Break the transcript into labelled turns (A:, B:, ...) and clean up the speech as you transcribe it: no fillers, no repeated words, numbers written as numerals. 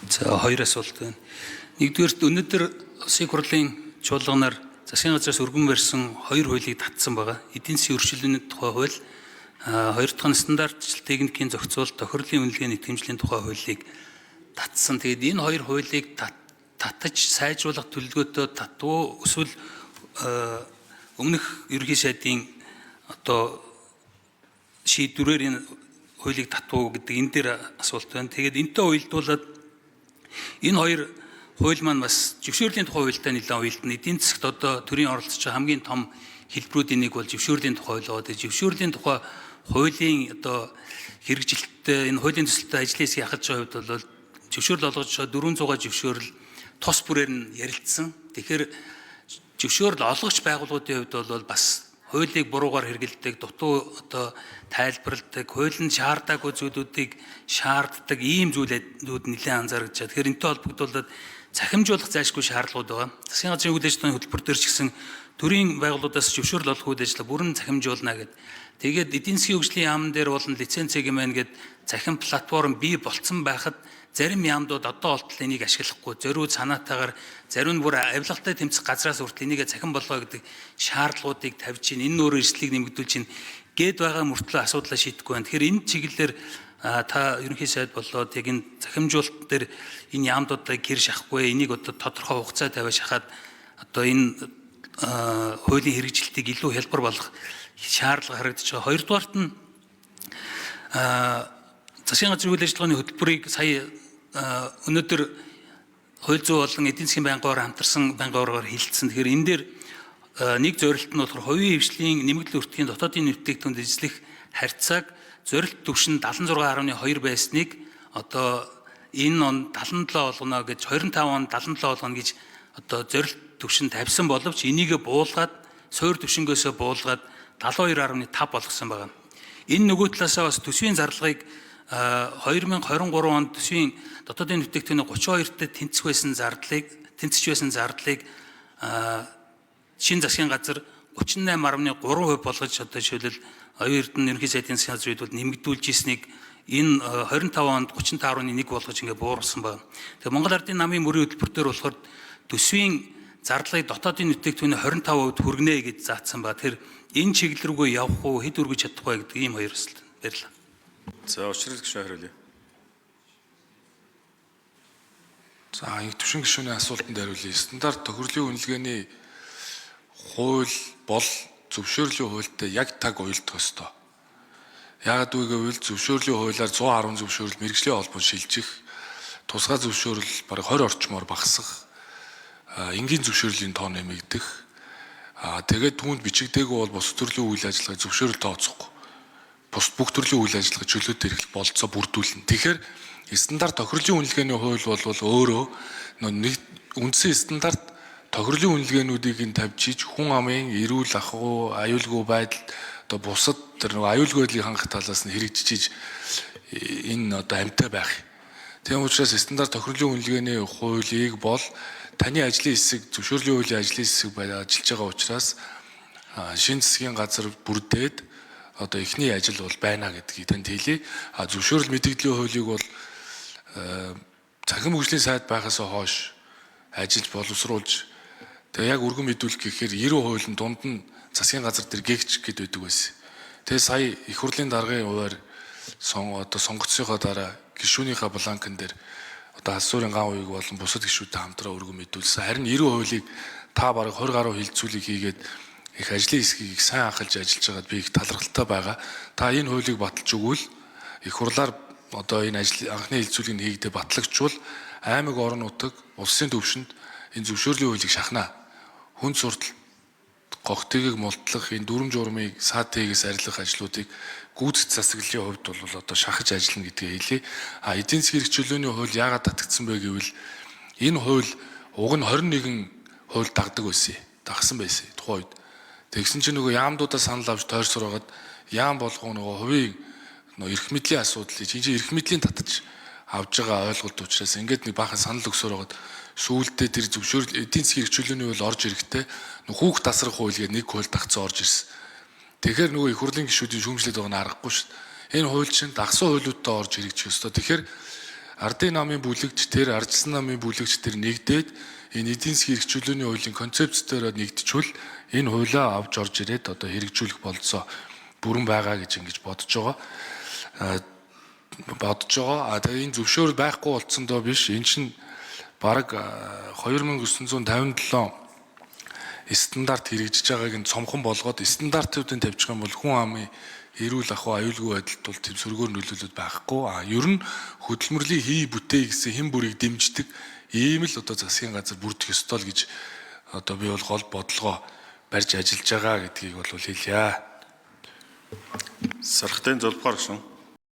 A: За, хоёр асуулт байна. Нэгдүгээрт, өнөөдөр Улсын их хурлын чуулганаар засгийн газраас өргөн барьсан хоёр хуулийг татсан байгаа. Эдийн засгийн өршөөллийн тухай хууль, хоёр дахь нь стандартчлал техникийн зохицуулалт, тохирлын үнэлгээний итгэмжлийн тухай хуулийг татсан. Тэгээд энэ хоёр хуулийг татаж сайжруулах төлөвлөгөөтэй татвуу, эсвэл өмнөх ерөнхий сайдын одоо шийдвэрээр энэ хуулийг татвуу гэдэг энэ дээр асуулт байна. Тэгээд энэтэй уялдуулаад энэ хоёр хууль маань бас зөвшөөрлийн тухай хуультай нэлээд уялдана. Эдийн засагт одоо төрийн оролцож байгаа хамгийн том хэлбэрүүдийн нэг бол зөвшөөрлийн тухай хууль байгаа. Тэгээд зөвшөөрлийн тухай хуулийн одоо хэрэгжилттэй энэ хуулийн төсөлтөд ажлын хэсгийг ахалж байгаа хувьд бол зөвшөөрөл олгож байгаа 400 зөвшөөрөл тус бүрээр нь ярилцсан. Тэгэхээр зөвшөөрөл олгогч байгууллагуудын хувьд бол бас хуулийг буруугаар хэрэглэдэг, дутуу одоо тайлбарладаг, хуулинд шаардаагүй зүйлүүдийг шаарддаг ийм зүйлүүд нэлээд анзаарч байгаа. Тэгэхээр энэтэй холбогдуулаад цахимжуулах зайлшгүй шаардлагууд байгаа. Засгийн газрын үйл ажиллагааны хөтөлбөр дээр ч гэсэн төрийн байгууллагуудаас зөвшөөрөл олох үйл ажиллагаа бүрэн цахимжуулна гэд. Тэгээд эдийн засгийн хөгжлийн яам дээр болон лиценз юм байна гэд цахим платформ бий болцсон байхад зарим яамдууд одоо болтол энийг ашиглахгүй, зориуд санаатаагаар, зарим нь бүр авилгатай тэмцэх газраас хүртэл энийг цахим болгоо гэдэг шаардлагуудыг тавьж чинь, энэ нөр эрсдлийг нэмэгдүүлж чинь гээд байгаа мөртлөө асуудлаа шийдэхгүй байна. Тэгэхээр энэ чиглэлээр та ерөнхий сайд болоод яг энэ цахимжуулалт дээр энэ яамдуудыг гэр шахахгүй, энийг одоо тодорхой хугацаа тавиа шахаад одоо энэ хуулийн хэрэгжилтийг илүү хялбар болгох шаардлага харагдаж байгаа. Хоёрдугаарт нь засгийн газрын үйл ажиллагааны хөтөлбөрийг сая өнөөдөр хууль зүйн болон эдийн засгийн байнгын ор хамтарсан байнгын оргоор хилцсэн. Тэгэхээр энэ дээр нэг зорилт нь болохоор хувийн хвшлийн нэмэгдэл өртгийн дотоодын нэвтрүүлэгт эзлэх харьцааг зорилт түвшин 76.2 байсныг одоо энэ он 77 болгоно гэж, 25 он 77 болгоно гэж одоо зорилт түвшин тавьсан боловч энийг буулгаад, суур түвшингөөсөө буулгаад 72.5 болгосон байна. Энэ нөгөө талаасаа бас төсвийн зарлагыг 2023 онд төсвийн дотоодын нэвтрүүлэгтний 32-т тэнцэх байсан зардлыг, тэнцэж байсан зардлыг шинэ засгийн газар 38.3% болгож, одоо жишээлбэл оюун эрдэнэ ерөнхий сайдын засгийн газрын үед бол нэмэгдүүлж ирснийг энэ 25 онд 35.1 болгож ингээ бууруулсан байна. Тэгээ Монгол Ардын намын мөрийн хөтөлбөр дээр болохоор төсвийн зарлагыг дотоодын нэвтрүүлэгтний 25% хүргэнэ гэж заасан ба тэр энэ чиглэл рүүгээ явах уу, хэд өргөж чадах вэ гэдэг ийм хоёр асуулт. Баярлалаа.
B: За, учрал гишүүн хариулъя.
C: За, инх төвшин гишүүний асуултанд хариулъя. Стандарт тохирлын үнэлгээний хууль бол зөвшөөрлийн хуультай яг таг уялдах ёстой. Яагаад вэ гэвэл зөвшөөрлийн хуулиар 110 зөвшөөрөл мэргэжлийн холбоонд шилжих, тусгай зөвшөөрөл бараг 20 орчмоор багасах, энгийн зөвшөөрлийн тоо нэмэгдэх. Тэгээд түүнд бичигдээгүй бол бус төрлийн үйл ажиллагаа зөвшөөрөл тооцохгүй. Бус бүх төрлийн үйл ажиллагаа чөлөөт эрхлэх болцоо бүрдүүлнэ. Тэгэхээр стандарт тохирлын үнэлгээний хууль бол өөрөө нэг үндсэн стандарт тохирлын үнэлгээнүүдийг нь тавьж иж хүн амын эрүүл ахуй, аюулгүй байдал, одоо бусад тэр нөгөө аюулгүй байдлыг хангах талаас нь хэрэгжиж энэ одоо амьтай байх. Тийм учраас стандарт тохирлын үнэлгээний хуулийг бол таны ажлын хэсэг, зөвшөөрлийн хуулийн ажлын хэсэг ажиллаж байгаа учраас шинэ засгийн газар бүрдээд одоо эхний ажил бол байна гэдгийг танд хэлье. А зөвшөөрөл мэдэгдлийн хуулийг бол цахим хөгжлийн сайд байхаас хойш ажиллаж боловсруулж, тэгээ яг өргөн мэдүүлэх гэхээр 90 хууль нь дунд нь засгийн газар дээр гэгч гэд байдаг байсан. Тэгээ сая их хурлын даргын хуваар одоо сонгогдсныхоо дараа гишүүнийхээ бланкн дээр одоо алс суурийн ган уяг болон бусад гишүүдтэй хамтраа өргөн мэдүүлсэн. Харин 90 хуулийг та бараг 20 гаруй хилцүүлгийг хийгээд их ажлын хэсгийг их сайн анхалж ажиллаж байгаад би их талархалтай байгаа. Та энэ хуулийг баталж өгвөл, их хурлаар одоо энэ ажил анхны хилцүүлгийг хийгдээ батлагчвал аймаг, орон нутаг, улсын түвшинд энэ зөвшөөрлийн хуулийг шахнаа. Хүн суртал гогтыг мултлах, энэ дүрм журмыг саатыгээс арилгах ажлуудыг гүйцэд засаглалын хувьд бол одоо шахаж ажиллана гэдгээ хэлье. А эдийн засгийн эрх чөлөөний хууль яагаад татагдсан бэ гэвэл энэ хууль уг нь 21 хууль дагдаг байсан. Дагсан байсан тухайн үед. Тэгсэн чинь нөгөө яамдуудаа санал авч тойрсоор байгаад яам болгоо нөгөө хувийн нөгөө эрх мэдлийн асуудлыг чинь эрх мэдлийн татаж авж байгаа ойлголт учраас ингээд нэг баахан санал өгсөөр байгаад сүүлдээ тэр зөвшөөрөл эдийн засгийн эрх чөлөөний хууль орж ирэхдээ хүүхд тасрах хууль гэдэг нэг хууль дагцсан орж ирсэн. Тэгэхээр нөгөө их хурлын гишүүдийн шүүмжлээд байгаа нь аргагүй шүү дээ. Энэ хууль чинь дагсан хуулиудтай орж хэрэгжих ёстой. Тэгэхээр Ардын намын бүлэгч тэр ардчилсан намын бүлэгч тэр нэгдээд энэ эдийн засгийн эрх чөлөөний хуулийн концепц дээр нэгдчихвэл энэ хуулиа авч орж ирээд одоо хэрэгжүүлэх болцоо бүрэн байгаа гэж ингэж бодож байгаа. Бодож байгаа. А тэгээ энэ зөвшөөрөл байхгүй болцсондоо биш. Энэ чинь бараг 2957 стандарт хэрэгжиж байгааг нь цомхон болгоод стандартуудыг тавьчих юм бол хүн амын эрүүл ахуй аюулгүй байдалд бол тийм сөргөөр нөлөөлөд байхгүй. А ер нь хөдөлмөрлийн хий бүтээ гэсэн хэн бүрийг дэмждэг ийм л одоо засгийн газар бүрдэх ёстой л гэж одоо би бол гол бодлогоо барьж ажиллаж байгаа гэдгийг бол хэлье.
B: Сархтын зулбгаар гишүүн.